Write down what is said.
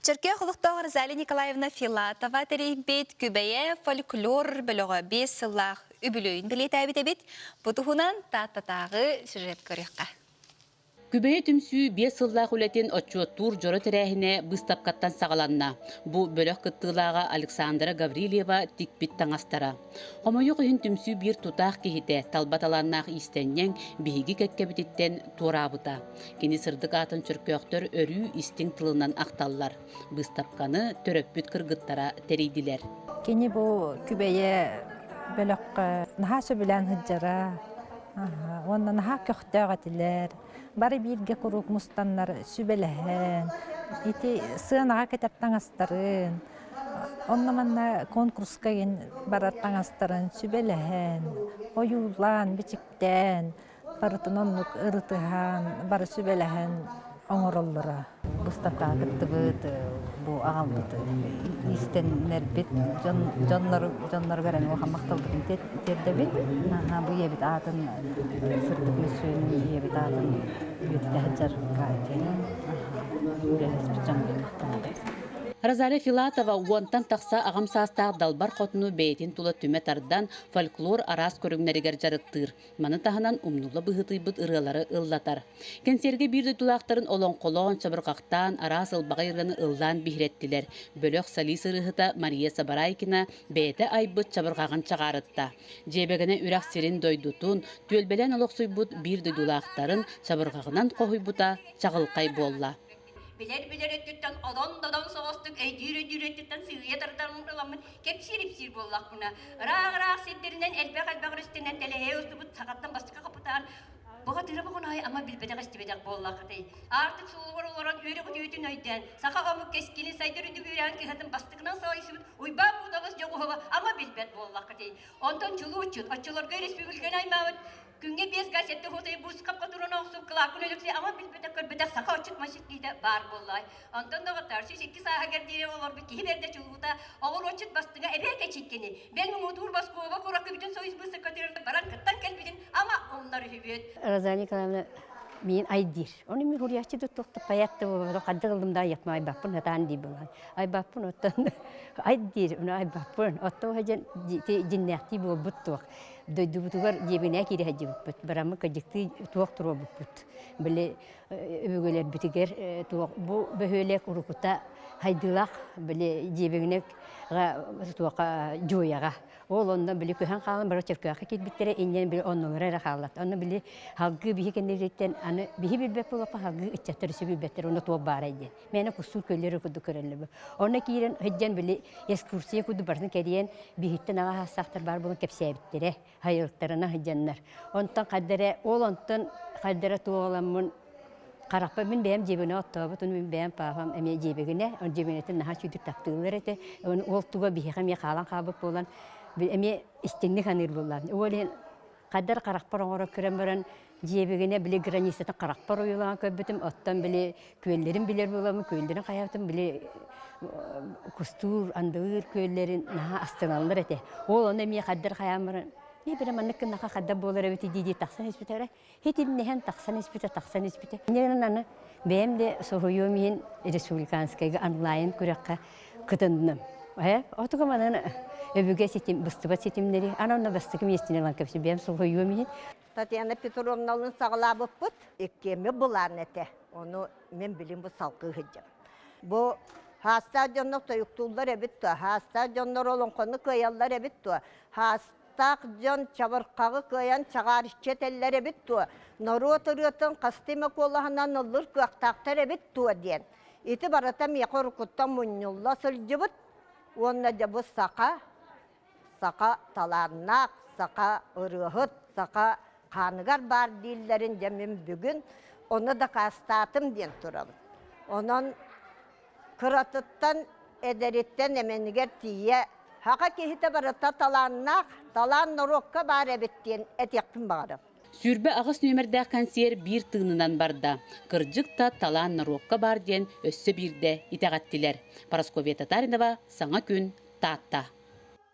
Чөркөөх олохтоох Розалия Николаевна Филатова тэрийбит Күбэйэ фольклор бөлөҕө 5 сыллаах үбүлүөйүн бэлиэтээбит эбит. Бу туһунан Тааттатааҕы сюжет көрүөххэ. Күбэйэ түмсүү 5 сыллаах үлэтин отчуоттуур дьоро тэрээһинэ быыстапкаттан саҕаланна. Бу бөлөх кыттыылааҕа Александра Гаврильева тикпит таҥастара. Хомойуох иһин түмсүү биир тутаах киһитэ, талба талааннаах иистэнньэҥ биһиги кэккэбититтэн туораабыта. Кини сырдык аатын чөркөөхтөр өрүү истиҥ тылынан ахталлар. Быыстапканы төрөппүт кыргыттара тэрийдилэр. Кини бу Күбэйэ бөлөххө наһаа сөбүлээн сылдьара уонна наһаа көхтөөх этилэр. Бары бииргэ куруук мустаннар сүбэлэһэн, ити сыанаҕа кэтэр таҥастарын, онно-манна конкурска барар таҥастарын сүбэлэһэн, ойуулаан, бичиктээн, барытын оннук ырытыһан, бары сүбэлэһэн оҥороллоро. Быыстапкаҕа кыттыбыт, бу аҕалбыт иистэннэрбит дьонноругар эн улахан махталбытын тиэрдэбит. Бу ийэбит аатын сырдык мөссүөнүн ийэбит аатын үйэтитэ сылдьарга диэн үлэлэспит дьоҥҥо махтанабыт. Розалия Филатова уонтан тахса аҕам саастаах далбар хотуну бэйэтин тула түмэ тардан фольклор араас көрүҥнэригэр дьарыктыыр. Маны таһынан умнулла быһыытыйбыт ырыалары ыллатар. Кэнсиэргэ биир дойдулаахтарын олоҥхолоон, чабырҕахтаан, араас ылбаҕай ырыаны ыллаан биһирэттилэр. Бөлөх солист ырыаһыта Мария Сабарайкина бэйэтэ айбыт чабырҕаҕын чаҕаарытта. Дьиэбэгэнэ үрэх сирин-дойдутун, түөлбэлээн олохсуйбут биир дойдулаахтарын чабырҕаҕынан хоһуйбута чаҕылхай буолла. Билэр-билэр өттүттэн одон-додон соҕустук өйдүүр-өйдүүр өттүттэн сыыйа тардан ыламмын кэпсиир-ипсиир буоллахпына, ыраах-ыраах сирдэринэн элбэх-элбэх өрүстэнэн тэлэһийэ устубут сахаттан бастакы хапытаан Баҕатыра боҕоноой ама билбэтэх-истибэтэх буоллаххытый. Аартык суолугар олорон үөрэх-үтүөтүн өйдөөн, саха омук кэскилин сайдар үрдүк үөрэҕин кыһатын бастакынан салайсыбыт Уйбаан Буутабыс Дьоҕуһова ама билбэт буоллаххытый. Онтон чулууччут, оччолорго республиканы аймаабыт Күҥҥэ 5 га сэттэ хуотай буускапка туран охсуп кылааккын өлөксөй ама билбэтэх көрбөтөх саха отчут мачыт киһитэ баар буоллаҕай. Онтон доҕоттоор 102 сааһыгар диэри олорбут киһи бэрдэ чулуута оҕуруотчут бастыҥа эбээ кэчиккини бэл муҥутуур Москуба куоракка бүтүн союз быысаккатыгар баран кыттан кэлбитин ама умнар үһүбүт. Розалия Николаевна миин ай диир. Оны мин хуруйааччы да туох да паят да буолбатах хаддык ыллым да айапма айбаппын хатаан дии буолан. Айбаппын оттон ай диир, уну айбаппын. Оттон дьин дьиннээхтии буолбут туох. Дойдубутугар дьиэбинээ киирэ сылдьыбыппыт. Бараммыт кырдьыктыы туох туруорбуппут. Били өбүгэлэрбитигэр туох бу бөһүөлэк урукута хайдыылаах били дьиэбигинэ туоха дьуойаҕа. Ол онно били көһөн хаалан бары Чөркөөххө киирбиттэрэ инньэн били оннулара эрэ хааллат. Онно били халгыы биһи кэннилэриттэн аны биһи билбэт буолуохха халгыы ыччаттар өссө билбэттэр онно туох баарай диэн. Мээнэ кустуур көллөрү курдук көрөллөр. Онно киирэн сылдьан били экскурсия курдук барытын кэрийэн биһиттэн аҕа саастаахтар баар буолан кэпсээбиттэрэ, хайылыктарына сылдьаннар. Онтон хайдара ол онтон хайдара туоҕаламмын харахпар мин бэйэм дьиэбинэ оттообут, ону мин бэйэм паапам эмиэ дьиэбигинэ, он дьиэбинэтин наһаа үчүгдүк таптыыллар этэ. Оны ол туга биһиэхэ эмиэ хаалан хаалбыт буолан эмиэ истиҥник саныыр буоллаҕым. Ол иһин Хаддар харахпар оҥоро көрөн баран, дьиэбигинэ били границатын харахпар ойуулаан көрбүтүм, оттон били күөллэрин билэр буоламмын, күөллэрин хайаабытым били кустуур, андылыыр күөллэрин наһаа астыналлар этэ. Ол ону эмиэ хаддар хайаан баран, «Ээ, били маннык гыннаха хаддар буолар эбит» дии-дии тахсан испитэ эрэ. Хитиннэһэн тахсан испитэ, тахсан испитэ. Иннинэн аны бэйэм де соһуйуом иһин республиканскайга онлайн күрэххэ кытынным. Э, отуга манан өбүгэ ситим, быстыбат ситимнэри, аны онно бастакы миэстини ылан кэпсэ бэйэм соһуйуом иһин. Татьяна Петровналыын саҕалаабыппыт. Иккиэммит былаан этэ. Ону мен билим бу салгыы сылдьабын. Бу хаастаах дьоннор тойуктууллар эбит дуо? Хаастаах дьоннор олоҥхону кыайаллар эбит дуо? Хаастаах дьон чабырҕаҕы кыайан чаҕаарыччы этэллэр эбит дуо? Норуот ырыатын хастыы эмэ куолаһынан ыллыр кыахтаахтар эбит дуо диэн. Ити барыта миэхэ уруккуттан мунньулла сылдьыбыт уонна дьэ бу саха, саха талааннаах, саха ырыаһыт, саха хааныгар баар дииллэрин дьэ мин бүгүн ону дакаастаатым диэн турабын. Онон кыратыттан, эдэриттэн эмэнигэр тиийэ саха киһитэ барыта талааннаах, талаан норуокка баар эбит диэн этиэхпин баҕарабын. 28 нүөмэрдээх кэнсиэр биир тыынынан барда. Кырдьык да, талаан норуокка баар диэн өссө биирдэ итэҕэттилэр. Парасковья Татаринова, Саҥа күн, Таатта.